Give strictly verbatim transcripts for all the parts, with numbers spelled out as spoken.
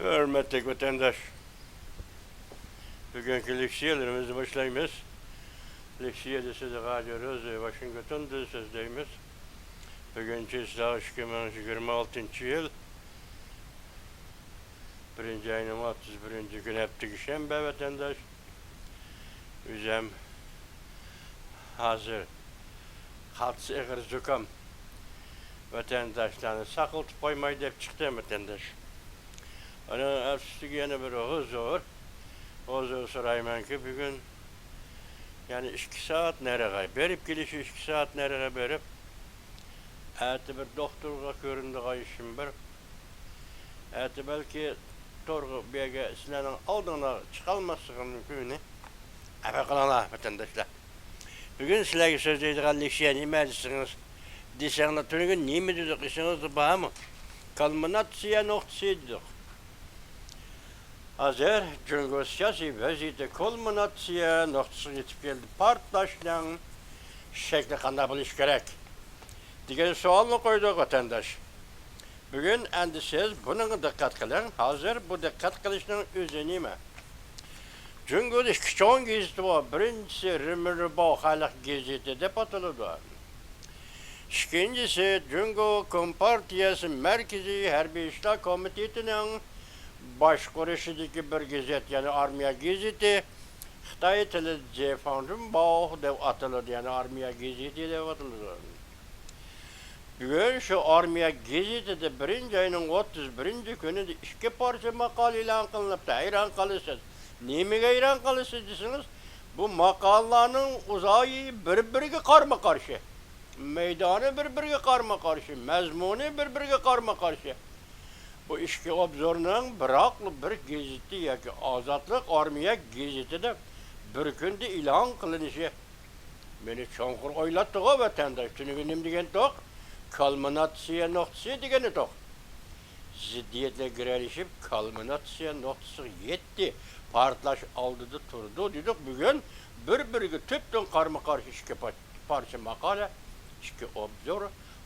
ھۆرمەتلىك ۋەتەنداش، بۈگۈنكى لېكسىيەلىرىمىزنى باشلايمىز. لېكسىيەدە سىدىق ھاجى روزى ۋاشىنگتوندىن سۆزلەيمىز. بۈگۈن چېسلاۋ ئىككى مىڭ يىگىرمە ئالتىنچى يىل، بىرىنچى ئاينىڭ ئوتتۇز بىرىنچى كۈنى، ھەپتىكى شەنبە، ۋەتەنداش. ئۆزۈم ھازىر قالتىس ئېغىر زۇكام ۋەتەنداشلارنى ساقلىتىپ قويماي دەپ چىقتىم، ۋەتەنداش. ئۇنىڭ ئۈستىگە يەنە بىر ھۇزۇر، ھۇزۇر سورايمەنكى، بۈگۈن يەنە ئىككى سائەت نەرىغا بېرىپ كېلىشى، ئىككى سائەت نەرىغا بېرىپ، ئەتە بىر دوختۇرغا كۆرۈنىدىغان ئىشىم بار. ئەتە بەلكى تورغا بۇ يەرگە سىلەرنىڭ ئالدىڭلارغا چىقالماسلىقىم مۇمكىن. ئەپۇ قىلىڭلار، ۋەتەنداشلار. بۈگۈن سىلەرگە سۆزلەيدىغان لېكسىيە نېمە دېسىڭىز، دېسەڭلار، تۈنۈگۈن نېمە دېدۇق ئېسىڭىزدە بارمۇ؟ كۇلمىناتسىيە نۇقتىسى دېدۇق. ھازىر جۇڭگو سىياسىي ۋەزىيىتى كۇلمىناتسىيە نۇقتىسىغا يېتىپ كەلدى. پارتلاشنىڭ شەكلى قانداق بولۇشى كېرەك؟ دېگەن سوئالنى قويدۇق، ۋەتەنداش. بۈگۈن ئەمدى سىز بۇنىڭغا دىققەت قىلىڭ. ھازىر بۇ دىققەت قىلىشنىڭ ئۆزى نېمە؟ جۇڭگودا ئىككى چوڭ گېزىتى بار. بىرىنچىسى رېمىرباۋ خەلق گېزىتى دەپ ئاتىلىدۇ. ئىككىنچىسى جۇڭگو كومپارتىيەسى مەركىزىي ھەربىي ئىشلار كومىتېتىنىڭ باشقۇرۇشىدىكى بىر گېزىت، يەنى ئارمىيە گېزىتى. خىتاي تىلىدا جېفاڭجۇنباۋ دەپ ئاتىلىدۇ، يەنى ئارمىيە گېزىتى دەپ ئاتىلىدۇ. بۈگۈن شۇ ئارمىيە گېزىتىدە بىرىنچى ئاينىڭ ئوتتۇز بىرىنچى كۈنىدە ئىككى پارچە ماقالە ئېلان قىلىنىپتۇ. ھەيران قالىسىز. نېمىگە ھەيران قالىسىز دېسىڭىز، بۇ ماقالىلەرنىڭ ئۇزايى بىر-بىرىگە قارىمۇ قارشى. مەيدانى بىر-بىرىگە قارىمۇ قارشى. مەزمۇنى بىر-بىرىگە قارىمۇ قارشى. بۇ ئىككى ئوبزورنىڭ بىراقلا بىر گېزىتى ياكى ئازادلىق ئارمىيە گېزىتىدە بىر كۈندە ئېلان قىلىنىشى مېنى چوڭقۇر ئويلاتتىغۇ، ۋەتەنداش. تۈنۈگۈن نېمە دېگەنتۇق؟ كۇلمىناتسىيە نۇقتىسى دېگەنىدۇق. زىددىيەتلەر گىرەلىشىپ، كۇلمىناتسىيە نۇقتىسىغا يەتتى. پارتلاش ئالدىدا تۇرىدۇ دېدۇق. بۈگۈن بىر-بىرىگە تۈپتىن قارىمۇ قارشى ئىككى پا-، پارچە ماقالە، ئىككى ئوبزور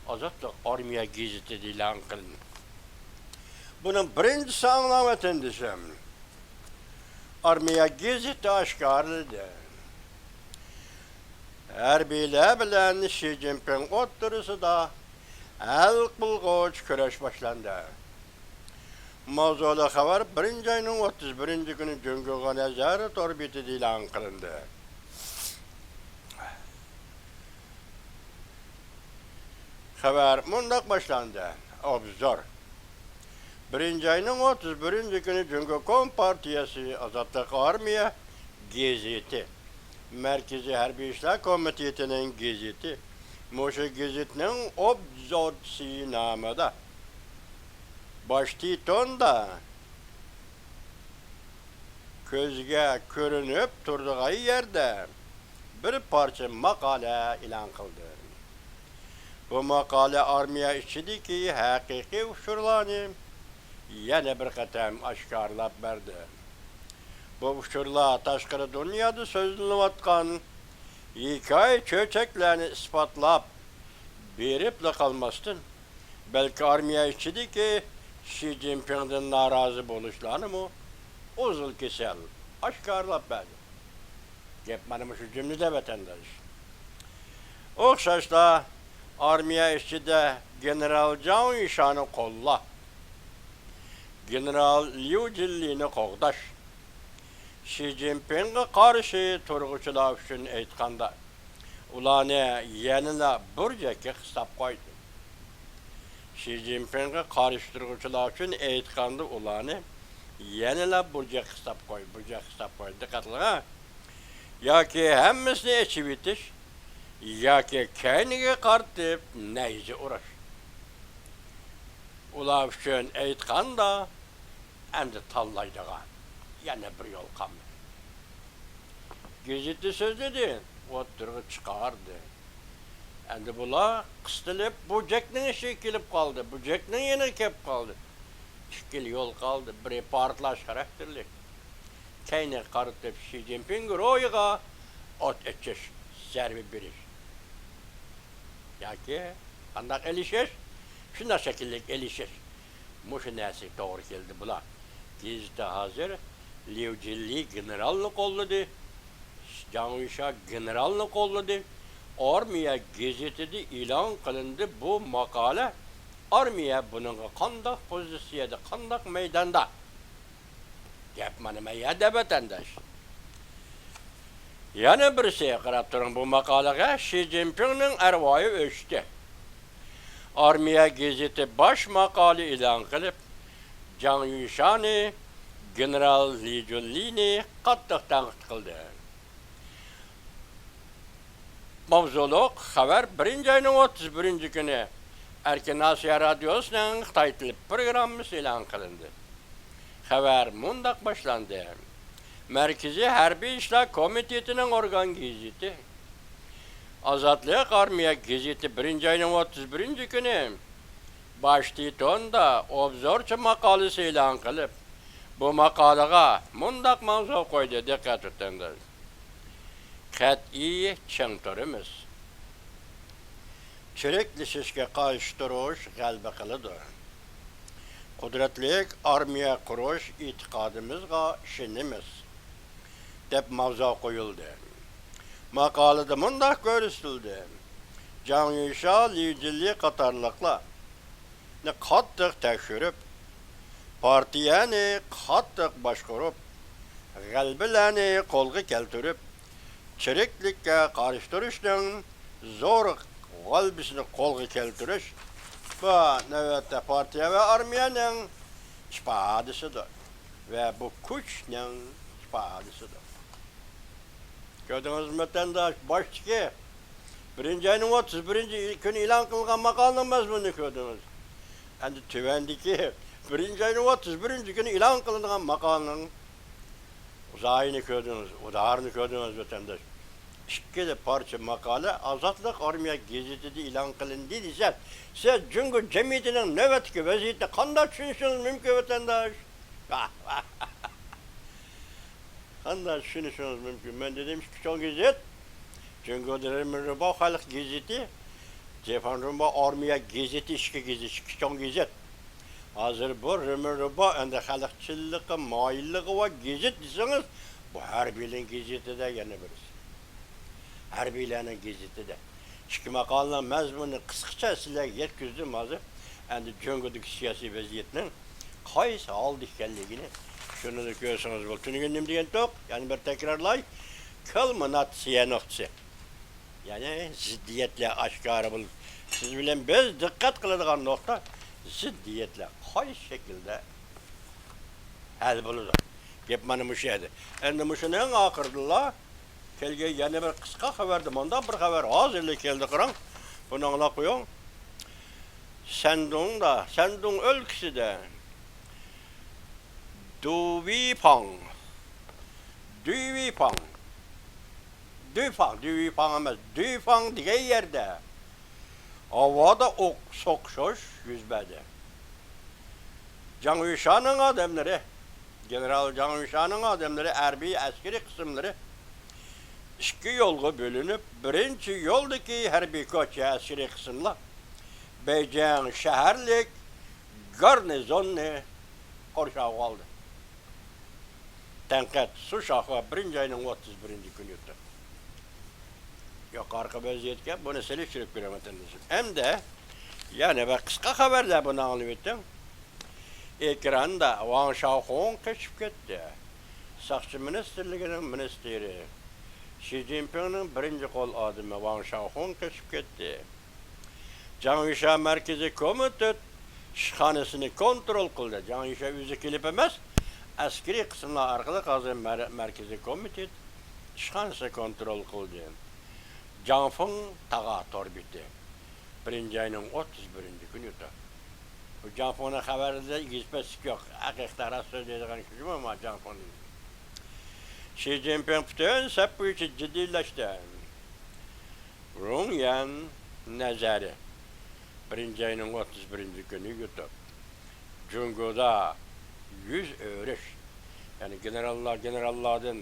ئازادلىق ئارمىيە گېزىتىدە ئېلان قىلىندى. بۇنىڭ بىرىنچىسى، ئاڭلاڭ ۋەتەندىشىم، ئارمىيە گېزىتى ئاشكارىلىدى. ھەربىيلەر بىلەن شى جىنپىڭ ئوتتۇرىسىدا ھەل قىلغۇچ كۈرەش باشلاندى. ماۋزۇلۇق خەۋەر بىرىنچى ئاينىڭ ئوتتۇز بىرىنچى كۈنى جۇڭگو نەزەر تور بېتىدە ئېلان قىلىندى. خەۋەر مۇنداق باشلاندى. ئوبزور. بىرىنچى ئاينىڭ ئوتتۇز بىرىنچى كۈنى جۇڭگو كومپارتىيەسى ئازادلىق ئارمىيە گېزىتى، مەركىزىي ھەربىي ئىشلار كومىتېتىنىڭ گېزىتى، مۇشۇ گېزىتنىڭ ئوبزورچىسى نامىدا باش تىتوندا كۆزگە كۆرۈنۈپ تۇرىدىغان يەردە بىر پارچە ماقالە ئېلان قىلدى. بۇ ماقالە ئارمىيە ئىچىدىكى ھەقىقىي ئۇچۇرلارنى يەنە بىر قېتىم ئاشكارىلاپ بەردى. بۇ ئۇچۇرلار تاشقىرى دۇنيادا سۆزلىنىۋاتقان ھېكايە چۆچەكلەرنى ئىسپاتلاپ بېرىپلا قالماستىن، بەلكى ئارمىيە ئىچىدىكى شى جىنپىڭدىن نارازى بولۇشلارنىمۇ ئۇزۇل كېسەل ئاشكارىلاپ بەردى. گەپ مانا مۇشۇ جۈملىدە، ۋەتەنداش. ئوخشاشلا، ئارمىيە ئىچىدە گېنېرال جاڭ يىشانى قوللاپ، گېنېرال ليۇ جىنلىنى قوغداش، شى جىنپىڭغا قارشى تۇرغۇچىلار ئۈچۈن ئېيتقاندا، ئۇلارنى يەنىلا بۇرجەككە قىستاپ قويدى. شى جىنپىڭغا قارشى تۇرغۇچىلار ئۈچۈن ئېيتقاندا، ئۇلارنى يەنىلا بۇرجەككە قىستاپ قويدى، بۇرجەككە قىستاپ قويدى. دىققەت قىلىڭ، ھە. ياكى ھەممىسىنى ئېچىۋېتىش، ياكى كەينىگە قارىتىپ نەيزە ئۇرۇش. ئۇلار ئۈچۈن ئېيتقاندا، ئەمدى تاللايدىغان يەنە بىر يول قالمىدى. گېزىتنى سۆزلىدى، ئوتتۇرىغا چىقاردى. ئەمدى بۇلار قىستىلىپ، بۇ جەكنىڭ ئىچىگە كېلىپ قالدى، بۇ جەكنىڭ يېنىغا كېلىپ قالدى. ئىككىلا يول قالدى، بىرى پارتلاش خاراكتېرلىك، كەينىگە قارىتىپ شى جىنپىڭ روھىغا ئوت ئېچىش، زەربە بېرىش. ياكى قانداق ئېلىشىش؟ شۇنداق شەكىللىك ئېلىشىش. مۇشۇ نەرسىگە توغرا كەلدى بۇلار. گېزىتى ھازىر ليۇ جىنلى گېنېرالنى قوللىدى، جاڭ يۈشا گېنېرالنى قوللىدى. ئارمىيە گېزىتىدە ئېلان قىلىندى بۇ ماقالە. ئارمىيە بۇنىڭغا قانداق پوزىتسىيەدە، قانداق مەيداندا؟ گەپ مانا مەيەردە، ۋەتەنداش. يەنە بىرسى، قاراپ تۇرۇڭ، بۇ ماقالىغا شى جىنپىڭنىڭ ئەرۋايى ئۆچتى. ئارمىيە گېزىتى باش ماقالە ئېلان قىلىپ، جاڭ يۈشانى، گېنېرال لى جۇنلىنى قاتتىق تەنقىد قىلدى. ماۋزۇلۇق خەۋەر بىرىنچى ئاينىڭ ئوتتۇز بىرىنچى كۈنى ئەركىن ئاسىيا رادىيوسىنىڭ خىتاي تىلى پروگراممىسى ئېلان قىلىندى. خەۋەر مۇنداق باشلاندى: مەركىزىي ھەربىي ئىشلار كومىتېتىنىڭ ئورگان گېزىتى، ئازادلىق ئارمىيە گېزىتى بىرىنچى ئاينىڭ ئوتتۇز بىرىنچى كۈنى باش تىتوندا ئوبزورچى ماقالىسى ئېلان قىلىپ، بۇ ماقالىغا مۇنداق ماۋزۇ قويدى، دىققەت ئۆتۈڭلار. قەتئىي چىڭ تۇرىمىز. چىرىكلىشىشكە قارشى تۇرۇش غەلىبە قىلىدۇ. قۇدرەتلىك ئارمىيە قۇرۇش ئېتىقادىمىزغا ئىشىنىمىز، دەپ ماۋزۇ قويۇلدى. ماقالىدە مۇنداق كۆرسىتىلدى: جاڭ يۈشا، ليۇ جىنلى قاتارلىقلار قاتتىق تەكشۈرۈپ، پارتىيەنى قاتتىق باشقۇرۇپ، غەلىبىلەرنى قولغا كەلتۈرۈپ، چىرىكلىككە قارشى تۇرۇشنىڭ زور غەلىبىسىنى قولغا كەلتۈرۈش، بۇ نۆۋەتتە پارتىيە ۋە ئارمىيەنىڭ ئىپادىسىدۇر ۋە بۇ كۈچنىڭ ئىپادىسىدۇر. كۆردىڭىزمۇ، ۋەتەنداش؟ باشتىكى بىرىنچى ئاينىڭ ئوتتۇز بىرىنچى كۈنى ئېلان قىلىنغان ماقالىنىڭ مەزمۇنىنى كۆردىڭىز. ئەمدى تۆۋەندىكى بىرىنچى ئاينىڭ ئوتتۇز بىرىنچى كۈنى ئېلان قىلىنغان ماقالىنىڭ ئۇزايىنى كۆردىڭىز، ئۇدارىنى كۆردىڭىز، ۋەتەنداش. ئىككىلا پارچە ماقالە ئازادلىق ئارمىيە گېزىتىدە ئېلان قىلىندى دېسە، سىز جۇڭگو جەمئىيىتىنىڭ نۆۋەتتىكى ۋەزىيىتىنى قانداق چۈشىنىشىڭىز مۇمكىن، ۋەتەنداش؟ قانداق چۈشىنىشىڭىز مۇمكىن؟ مەن دېدىم، ئىككى چوڭ گېزىت، جۇڭگودا رېمىنرېنباۋ خەلق گېزىتى، جيەنفېنرېنباۋ ئارمىيە گېزىتى، ئىككى گېزىت، ئىككى چوڭ گېزىت. ھازىر بۇ رېمىنرېنباۋ ئەمدى خەلقچىللىققا مايىللىقى بار گېزىت دېسىڭىز، بۇ ھەربىيلەرنىڭ گېزىتىدە يەنە بىرسى. ھەربىيلەرنىڭ گېزىتىدە. ئىككى ماقالىنىڭ مەزمۇنىنى قىسقىچە سىلەرگە يەتكۈزدۈم ھازىر. ئەمدى جۇڭگودىكى سىياسىي ۋەزىيەتنىڭ قايسى ھالدا ئىكەنلىكىنى شۇنى كۆرسىڭىز بولدى. تۈنۈگۈن نېمە دېگەنتۇق؟ يەنە بىر تەكرارلاي. كۇلمىناتسىيە نۇقتىسى. يەنى زىددىيەتلەر ئاشكارا بولۇپ، سىز بىلەن بىز دىققەت قىلىدىغان نۇقتا زىددىيەتلەر قايسى شەكىلدە ھەل بولىدۇ؟ گەپ مانا مۇشۇ يەردە. ئەمدى مۇشۇنىڭ ئاخىرىدىلا كەلگەن يەنە بىر قىسقا خەۋەردە مۇنداق بىر خەۋەر ھازىرلا كەلدى، قاراڭ. بۇنى ئاڭلاپ قويۇڭ. شەندۇڭدا، شەندۇڭ ئۆلكىسىدە دۇۋىپاڭ، دۇۋىپاڭ، دۇفاڭ، دۇۋىپاڭ ئەمەس، دۇفاڭ دېگەن يەردە ھاۋادا ئوق سوقۇشۇش يۈز بەردى. جاڭ يۈشانىڭ ئادەملىرى، گېنېرال جاڭ يۈشانىڭ ئادەملىرى، ھەربىي ئەسكىرىي قىسىملىرى ئىككى يولغا بۆلۈنۈپ، بىرىنچى يولدىكى ھەربىي كوچا ئەسكىرىي قىسىملار بېيجىڭ شەھەرلىك گارنىزوننى قورشاۋغا ئالدى. تەنقىد، سۇشاخۇا، بىرىنچى ئاينىڭ ئوتتۇز بىرىنچى كۈنى يۇتۇپ. يۇقىرىقى ۋەزىيەتكە بۇنى سېلىشتۇرۇپ بېرىڭ، ۋەتەندىشىم. ئەمدى يەنە بىر قىسقا خەۋەرلەر، بۇنى ئاڭلىۋېتىڭ. ئېكراندا ۋاڭ شاۋخۇڭ قېچىپ كەتتى. ساقچى مىنىستىرلىكىنىڭ مىنىستىرى، شى جىنپىڭنىڭ بىرىنچى قول ئادىمى ۋاڭ شاۋخۇڭ قېچىپ كەتتى. جاڭ يۈشا مەركىزىي كومىتېت ئىشخانىسىنى كونترول قىلدى. جاڭ يۈشا ئۆزى كېلىپ ئەمەس، ئەسكىرىي قىسىملار ئارقىلىق ھازىر مەر-، مەركىزىي كومىتېت ئىشخانىسىنى كونترول قىلدى. جاڭ فېڭ تاغا تور بېتى. بىرىنچى ئاينىڭ ئوتتۇز بىرىنچى كۈنى يۇتۇپ. بۇ جاڭ فېڭنىڭ خەۋەرىدە ئېگىز-پەسلىك يوق. ھەقىقەتەن راست سۆزلەيدىغان كىشىمۇ مانا جاڭ فېڭ دېدى. شى جىنپىڭ پۈتۈن سەپ بويىچە جىددىيلەشتى. رۇڭ يەن نەزەرى. بىرىنچى ئاينىڭ ئوتتۇز بىرىنچى كۈنى يۇتۇپ. جۇڭگودا يۈز ئۆرۈش، يەنى گېنېراللار گېنېراللاردىن،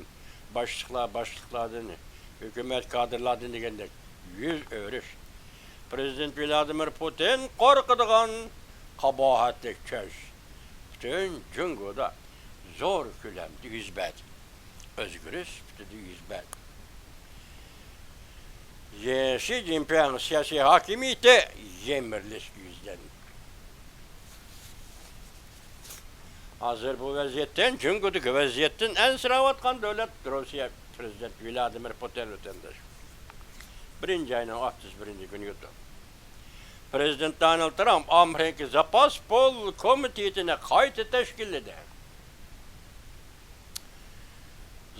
باشلىقلار باشلىقلاردىن، ھۆكۈمەت كادىرلاردىن دېگەندەك يۈز ئۆرۈش. پىرېزىدېنت ۋلادىمىر پۇتىن قورقىدىغان قاباھەتلىك چۆش. پۈتۈن جۇڭگودا زور كۆلەمدە يۈز بەردى. ئۆزگىرىش سۈپىتىدە يۈز بەردى. يې-، شى جىنپىڭ سىياسىي ھاكىمىيىتى يىمىرىلىشكە يۈزلەندى. ھازىر بۇ ۋەزىيەتتىن، جۇڭگودىكى ۋەزىيەتتىن ئەنسىرەۋاتقان دۆلەت روسىيە پىرېزىدېنتى ۋلادىمىر پۇتىن ۋەتەنداش. بىرىنچى ئاينىڭ ئوتتۇز بىرىنچى كۈنى يۇتۇپ، پىرېزىدېنت دونالد ترامپ ئامېرىكا زاپاس پۇل كومىتېتىنى قايتا تەشكىللىدى.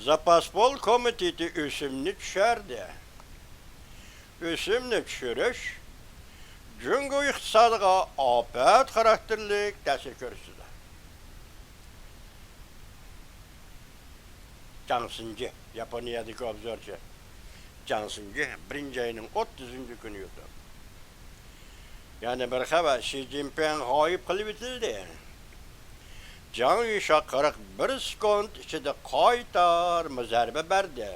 زاپاس پۇل كومىتېتى ئۆسۈمنى چۈشۈردى. ئۆسۈمنى چۈشۈرۈش جۇڭگو ئىقتىسادىغا ئاپەت خاراكتېرلىك تەسىر كۆرسىتىدۇ. جاڭ سىنجى، ياپونىيەدىكى ئوبزورچى جاڭ سىنجى بىرىنچى ئاينىڭ ئوتتۇزىنچى كۈنى يۇتۇپ، يەنە بىر خەۋەر، شى جىنپىڭ غايىب قىلىۋېتىلدى. جاڭ يۈشا قىرىق بىر سېكۇنت ئىچىدە قايتارما زەربە بەردى.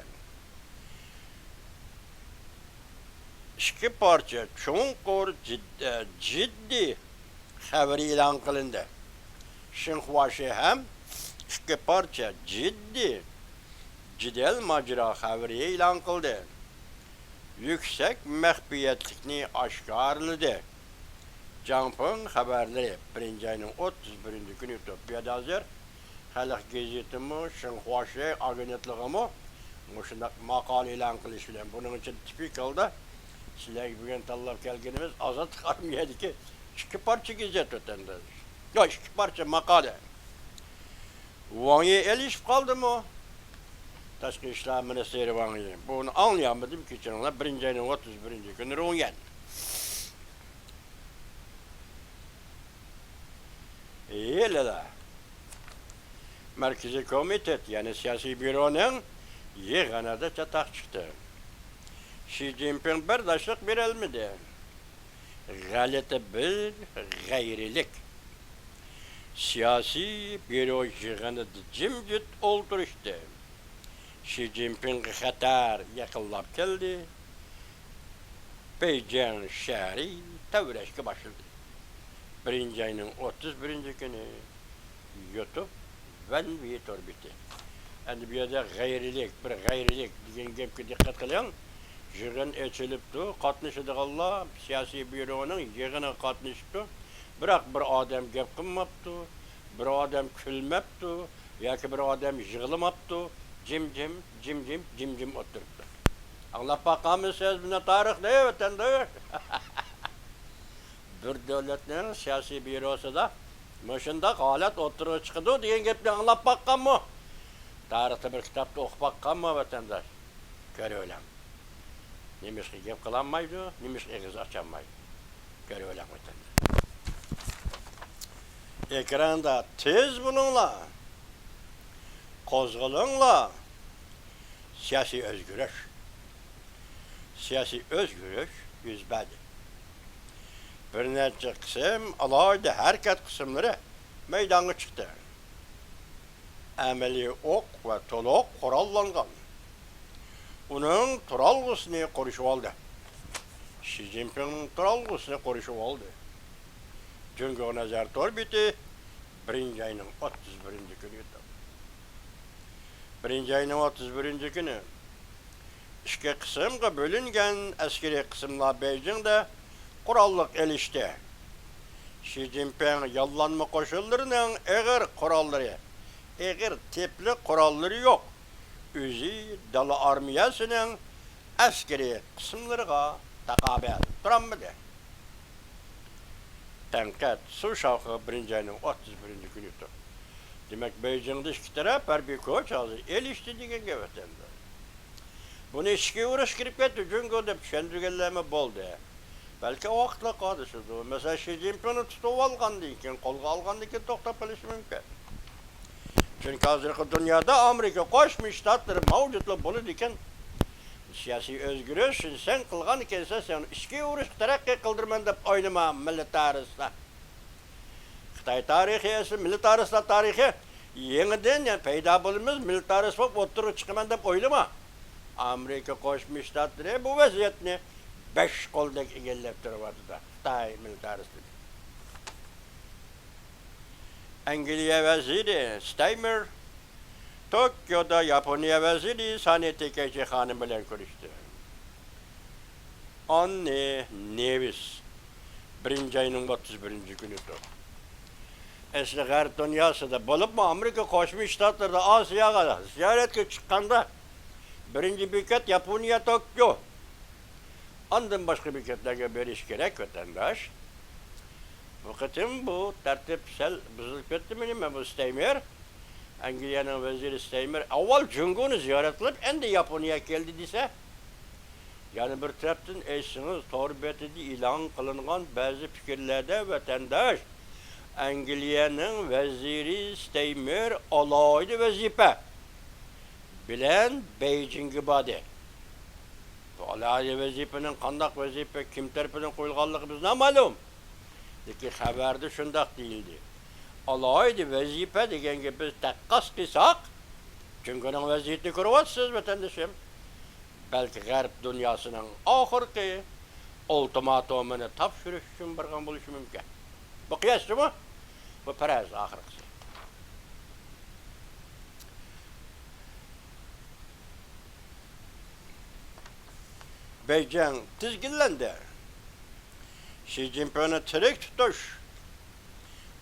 ئىككى پارچە چوڭقۇر جىد-، جىددىي خەۋىرى ئېلان قىلىندى. شىنخۇا شى ھەم ئىككى پارچە جىددىي جېدەل ماجىرا خەۋىرى ئېلان قىلدى. يۈكسەك مەخپىيەتلىكنى ئاشكارىلىدى. جاڭپىڭ خەۋەرلىرى بىرىنچى ئاينىڭ ئوتتۇز بىرىنچى كۈنى يۇتۇپ، بۇ يەردە ھازىر خەلق گېزىتىمۇ، شىنخۇا شى ئاگېنتلىقىمۇ مۇشۇنداق ماقالە ئېلان قىلىش بىلەن، بۇنىڭ ئىچىدە تىپىك ھالدا سىلەرگە بۈگۈن تاللاپ كەلگىنىمىز ئازادلىق ئارمىيەدىكى ئىككى پارچە گېزىت ۋەتەنداش. يا، ئىككى پارچە ماقالە. ۋاڭ يى ئېلىشىپ قالدىمۇ؟ تاشقى ئىشلار مىنىستىرى ۋاڭ يى. بۇنى ئاڭلىيالمىدىم، كەچۈرۈڭلار. بىرىنچى ئاينىڭ ئوتتۇز بىرىنچى كۈنى رۇڭيەن. ھېلىلا مەركىزىي كومىتېت، يەنى سىياسىي بيۇرونىڭ يىغىنىدا چاتاق چىقتى. شى جىنپىڭ بەرداشلىق بېرەلمىدى. غەلىتە بىر غەيرىيلىك. سىياسىي بيۇرو يىغىنىدا جىمجىت ئولتۇرۇشتى. شى جىنپىڭغا خەتەر يېقىنلاپ كەلدى. بېيجىڭ شەھىرى تەۋرەشكە باشلىدى. بىرىنچى ئاينىڭ ئوتتۇز بىرىنچى كۈنى يۇتۇپ ۋەنۋى تور بېتى. ئەمدى بۇ يەردە غەيرىيلىك، بىر غەيرىيلىك دېگەن گەپكە دىققەت قىلىڭ. يىغىن ئېچىلىپتۇ، قاتنىشىدىغانلار سىياسىي بيۇرونىڭ يىغىنىغا قاتنىشىپتۇ. بىراق بىر ئادەم گەپ قىلماپتۇ، بىر ئادەم كۈلمەپتۇ ياكى بىر ئادەم يىغلىماپتۇ. جىمجىم، جىمجىم، جىمجىم ئولتۇرۇپتۇ. ئاڭلاپ باققانمىسىز بۇنداق تارىخنى، ۋەتەنداش؟ بىر دۆلەتنىڭ سىياسىي بيۇروسىدا مۇشۇنداق ھالەت ئوتتۇرىغا چىقىدۇ دېگەن گەپنى ئاڭلاپ باققانمۇ؟ تارىختا بىر كىتابتا ئوقۇپ باققانمۇ، ۋەتەنداش؟ كۆرۈۋېلىڭ. نېمىشقا گەپ قىلالمايدۇ، نېمىشقا ئېغىز ئاچالمايدۇ؟ كۆرۈۋېلىڭ، ۋەتەنداش. ئېكراندا تېز بولۇڭلار، قوزغىلىڭلار. سىياسىي ئۆزگىرىش. سىياسىي ئۆزگىرىش يۈز بەردى. بىر نەچچە قىسىم ئالاھىدە ھەرىكەت قىسىملىرى مەيدانغا چىقتى. ئەمەلىي ئوق ۋە تولۇق قوراللانغان. ئۇنىڭ تۇرالغۇسىنى قورشىۋالدى. شى جىنپىڭنىڭ تۇرالغۇسىنى قورشىۋالدى. جۇڭگو نەزەر تور بېتى بىرىنچى ئاينىڭ ئوتتۇز بىرىنچى كۈنى يۇتۇپ. بىرىنچى ئاينىڭ ئوتتۇز بىرىنچى كۈنى ئىككى قىسىمغا بۆلۈنگەن ئەسكىرىي قىسىملار بېيجىڭدە قوراللىق ئېلىشتى. شى جىنپىڭ ياللانما قوشۇنلىرىنىڭ ئېغىر قوراللىرى، ئېغىر تىپلىق قوراللىرى يوق، ئۆزى دالا ئارمىيەسىنىڭ ئەسكىرىي قىسىملىرىغا تاقابىل تۇرالمىدى. تەنقىد، سۇ شاۋخۇ بىرىنچى ئاينىڭ ئوتتۇز بىرىنچى كۈنى يۇتۇپ. دېمەك، بېيجىڭدا ئىككى تەرەپ ھەربىي كۈچ ھازىر ئېلىشتى دېگەن گەپ ئەمدى. بۇنى ئىچكى ئۇرۇش كىرىپ كەتتى جۇڭگو دەپ چۈشەندۈرگەنلەرمۇ بولدى. بەلكى ۋاقىتلار قارىشىدۇ. مەسىلەن، شى جىنپىڭنى تۇتۇۋالغاندىن كېيىن، قولغا ئالغاندىن كېيىن توختاپ قېلىشى مۇمكىن. چۈنكى ھازىرقى دۇنيادا ئامېرىكا قوشما شتاتلىرى مەۋجۇتلا بولىدىكەن. سىياسىي ئۆزگىرىش، سەن قىلغان ئىكەنسەن، سەن ئىچكى ئۇرۇشقا تەرەققىي قىلدۇرىمەن دەپ ئويلىما، مىلىتارىستلار. خىتاي تارىخى ئەسلى مىلىتارىستلار تارىخى. يېڭىدىن يەنە پەيدا بولىمىز، مىلىتارىست بولۇپ ئوتتۇرىغا چىقىمەن دەپ ئويلىما. ئامېرىكا قوشما شتاتلىرى بۇ ۋەزىيەتنى بەش قولدەك ئىگىلەپ تۇرۇۋاتىدۇ. خىتاي مىلىتارىستلىرى. ئەنگلىيە ۋەزىرى ستايمېر توكيودا ياپونىيە ۋەزىرى سانى تېكەيچى خانىم بىلەن كۆرۈشتى. ئاننى نېۋىس، بىرىنچى ئاينىڭ ئوتتۇز بىرىنچى كۈنى تۇر. ئەسلى غەرب دۇنياسىدا، بولۇپمۇ ئامېرىكا قوشما شتاتلىرىدا ئاسىياغا زىيارەتكە چىققاندا، بىرىنچى بېكەت ياپونىيە توكيو. ئاندىن باشقا بېكەتلەرگە بېرىش كېرەك، ۋەتەنداش. بۇ قېتىم بۇ تەرتىپ سەل بۇزۇلۇپ كەتتىمۇ نېمە؟ بۇ ستايمېر، ئەنگلىيەنىڭ ۋەزىرى ستايمېر ئاۋۋال جۇڭگونى زىيارەت قىلىپ، ئەندى ياپونىيەگە كەلدى دېسە، يەنە بىر تەرەپتىن ئېيتسىڭىز، تور بېتىدە ئېلان قىلىنغان بەزى پىكىرلەردە ۋەتەنداش، ئەنگلىيەنىڭ ۋەزىرى ستايمېر ئالاھىدە ۋەزىپە بىلەن بېيجىڭگە باردى. بۇ ئالاھىدە ۋەزىپىنىڭ قانداق ۋەزىپە، كىم تەرىپىدىن قويۇلغانلىقى بىز نامەلۇم. لېكىن خەۋەردە شۇنداق دېيىلدى. ئالاھىدە ۋەزىپە دېگەنگە بىز تەققاس قىلساق، جۇڭگونىڭ ۋەزىيىتىنى كۆرۈۋاتىسىز، ۋەتەندىشىم. بەلكى غەرب دۇنياسىنىڭ ئاخىرقى ئۇلتىماتومىنى تاپشۇرۇش ئۈچۈن بارغان بولۇشى مۇمكىن. بۇ قىياس جۇمۇ، بۇ پەرەز ئاخىرقىسى. بېيجىڭ تىزگىنلەندى. شى جىنپىڭنى تىرىك تۇتۇش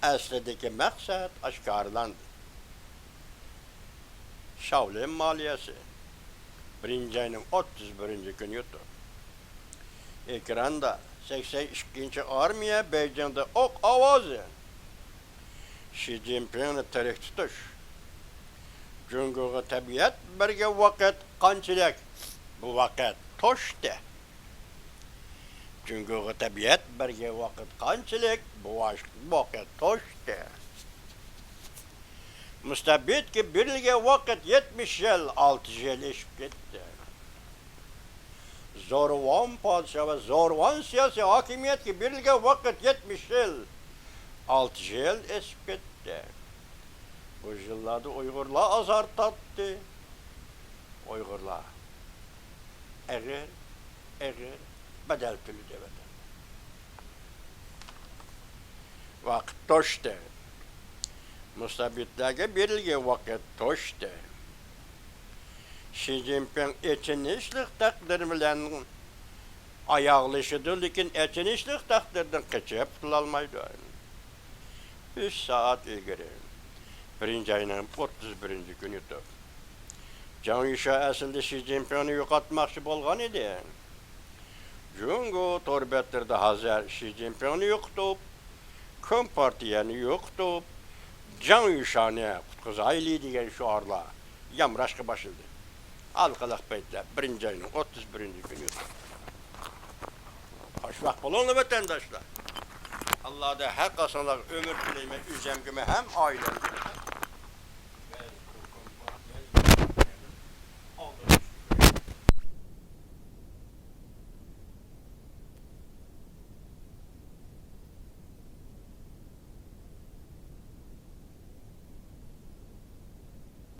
ئەسلىدىكى مەقسەت ئاشكارىلاندى. شاۋلىن مالىيەسى، بىرىنچى ئاينىڭ ئوتتۇز بىرىنچى كۈنى يۇتۇپ. ئېكراندا سەكسەن ئىككىنچى ئارمىيە بېيجىڭدا ئوق ئاۋازى. شى جىنپىڭنى تىرىك تۇتۇش. جۇڭگوغا تەبىئەت بەرگەن ۋاقىت قانچىلىك؟ بۇ ۋاقىت توشتى. جۇڭگوغا تەبىئەت بەرگەن ۋاقىت قانچىلىك؟ بۇ ۋاش-، ۋاقىت توشتى. مۇستەبىتكە بېرىلگەن ۋاقىت يەتمىش يىل، ئالتە يىل ئېشىپ كەتتى. زورۋان پادىشاھ ۋە زورۋان سىياسىي ھاكىمىيەتكە بېرىلگەن ۋاقىت يەتمىش يىل، ئالتە يىل ئېشىپ كەتتى. بۇ يىللاردا ئۇيغۇرلار ئازار تارتتى. ئۇيغۇرلار ئېغىر، ئېغىر بەدەل تۆلىدى ۋەتەندە. ۋاقىت توشتى. مۇستەبىتلەرگە بېرىلگەن ۋاقىت توشتى. شى جىنپىڭ ئېچىنىشلىق تەقدىر بىلەن ئاياغلىشىدۇ، لېكىن ئېچىنىشلىق تەقدىردىن قېچىپ قۇتۇلالمايدۇ. ئۈچ سائەت ئىلگىرى، بىرىنچى ئاينىڭ ئوتتۇز بىرىنچى كۈنى تۇر. جاڭ يۈشا ئەسلىدە شى جىنپىڭنى يوقاتماقچى بولغان ئىدى. جۇڭگو تور بەتلىرىدە ھازىر شى جىنپىڭنى يوقىتىپ، كومپارتىيەنى يوقىتىپ، جاڭ يۈشانى قۇتقۇزايلى دېگەن شوئارلار يامراشقا باشلىدى. ھالقىلىق پەيتلەر، بىرىنچى ئاينىڭ ئوتتۇز بىرىنچى كۈنى يوقىتىپ. خوشۋاقىت بولۇڭلار، ۋەتەنداشلار. ئاللاھتائالا ھەر قايسىڭلارغا ئۆمۈر تىلەيمەن، ئۆزۈمگىمۇ ھەم ئائىلەمگىمۇ.